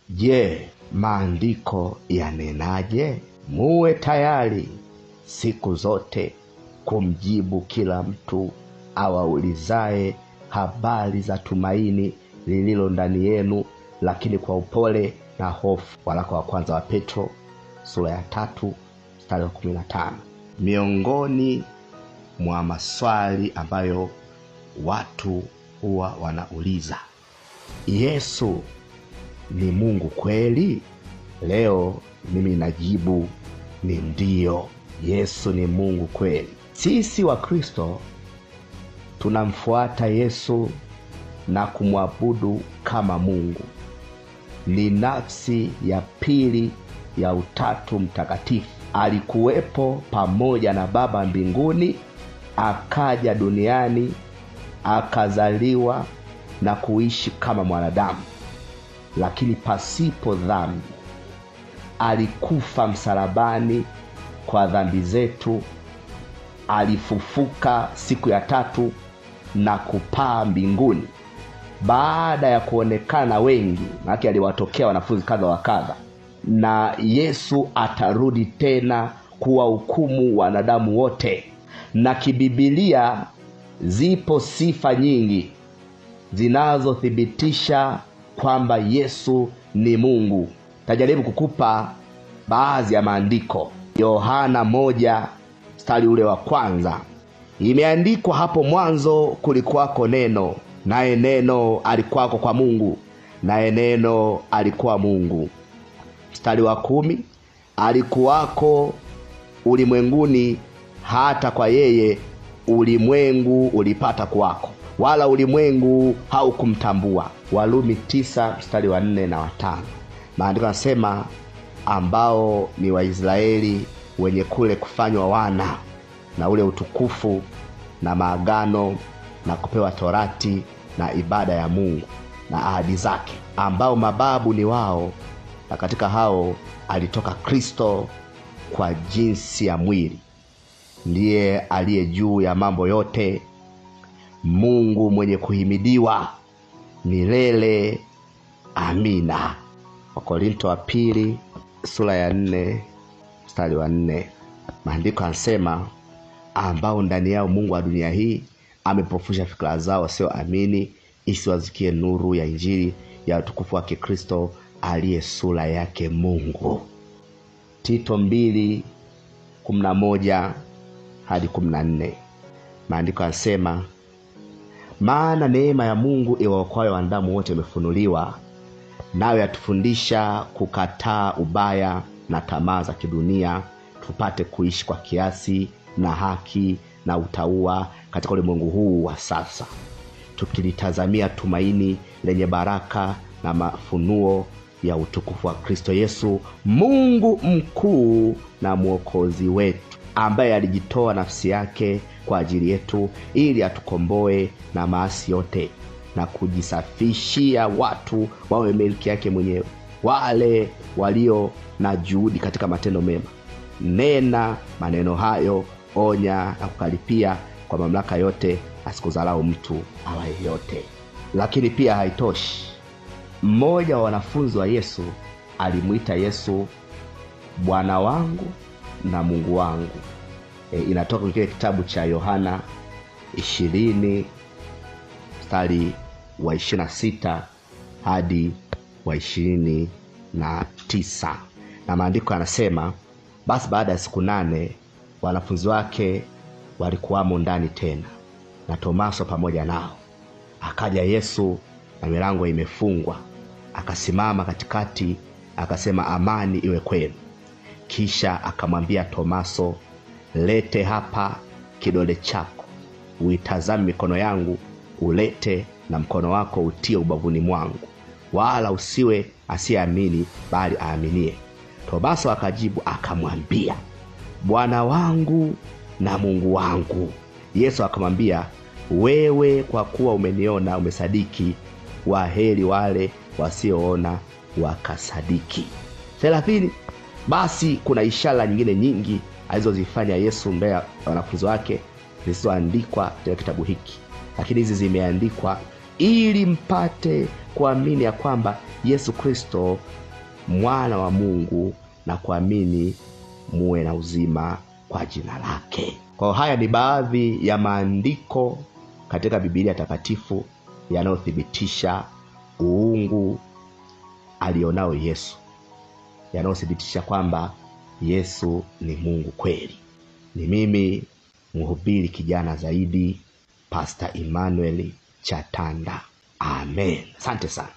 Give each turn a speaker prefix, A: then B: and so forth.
A: Je, maandiko yanenaje? Muwe tayari siku zote kumjibu kila mtu awaulizaye habari za tumaini lililo ndani yenu, lakini kwa upole na hofu. Waraka wa kwanza wa Petro sura ya 3 mstari wa 15. Miongoni mwa maswali ambayo watu huwa wanauliza, Yesu ni Mungu kweli? Leo mimi najibu ni ndio, Yesu ni Mungu kweli. Sisi wa Kristo tunamfuata Yesu na kumwabudu kama Mungu. Ni nafsi ya pili ya Utatu Mtakatifu. Alikuwepo pamoja na Baba mbinguni, akaja duniani, akazaliwa na kuishi kama mwanadamu, lakini pasipo dhambi. Alikufa msalabani kwa dhambi zetu, alifufuka siku ya tatu na kupaa mbinguni. Baada ya kuonekana wengi, maana aliwatokea wanafunzi kadha wa kadha, na Yesu atarudi tena kuwahukumu wanadamu wote. Na kibibilia zipo sifa nyingi zinazothibitisha kwamba Yesu ni Mungu. Tajaribu kukupa baadhi ya maandiko. Yohana 1 mstari ule wa kwanza, imeandikwa, hapo mwanzo kulikuwako neno, naye neno alikuwako kwa Mungu, naye neno alikuwa Mungu. Mstari wa 10, alikuwako ulimwenguni, hata kwa yeye ulimwengu ulipata kuwako, wala ulimwengu haukumtambua. Warumi 9 mstari wa 4 na 5. Maandiko yanasema, ambao ni Waisraeli wenye kule kufanywa wana na ule utukufu na maagano na kupewa torati na ibada ya Mungu na ahadi zake, ambao mababu ni wao, na katika hao alitoka Kristo kwa jinsi ya mwili, ndiye aliye juu ya mambo yote, Mungu mwenye kuhimidiwa milele. Amina. Wakorinto wa pili sura ya 4 mstari wa 4, maandiko yanasema, ambao ndani yao Mungu wa dunia hii amepofusha fikra zao wasioamini, isiwazikie nuru ya Injili ya utukufu wa Kristo aliye sura yake Mungu. Tito 2:11 hadi 14, maandiko yanasema, maana neema ya Mungu iwaokoayo wanadamu wote imefunuliwa, nayo yatufundisha kukataa ubaya na tamaa za kidunia, tupate kuishi kwa kiasi na haki na utauwa katika ulimwengu huu wa sasa, tukilitazamia tumaini lenye baraka na mafunuo ya utukufu wa Kristo Yesu, Mungu mkuu na Mwokozi wetu, ambaye alijitoa nafsi yake kwa ajili yetu ili atukomboe na maasi yote na kujisafishia watu wawe milki yake mwenyewe, wale walio na juhudi katika matendo mema. Nena maneno hayo, onya na kukaripia kwa mamlaka yote, asikudharau mtu awaye yote. Lakini pia haitoshi, mmoja wa wanafunzi wa Yesu alimuita Yesu Bwana wangu na Mungu wangu. Inatoka kwenye kile kitabu cha Yohana 20 mstari wa 26 hadi wa 29. Na maandiko yanasema, basi baada ya siku 8 wanafunzi wake walikuwamo ndani tena, na Tomaso pamoja nao. Akaja Yesu na milango imefungwa, akasimama katikati, akasema, amani iwe kwenu. Kisha akamwambia Tomaso, lete hapa kidole chako, uitazame mikono yangu, ulete na mkono wako utie ubavuni mwangu, wala usiwe asiyeamini, bali aaminie. Tomaso akajibu akamwambia, Bwana wangu na Mungu wangu. Yesu akamwambia, wewe kwa kuwa umeniona umesadiki, waheri wale wasioona wakasadiki. 30. Basi kuna ishara nyingine nyingi alizozifanya Yesu mbele ya wanafunzi wake zisizoandikwa katika kitabu hiki, lakini hizi zimeandikwa ili mpate kuamini ya kwamba Yesu Kristo mwana wa Mungu, na kuamini muwe na uzima kwa jina lake. Kwa haya ni baadhi ya maandiko katika Biblia takatifu yanayothibitisha uungu alionao Yesu, yanayothibitisha kwamba Yesu ni Mungu kweli. Ni mimi mhubiri kijana zaidi, Pastor Emmanuel Chatanda. Amen. Asante sana.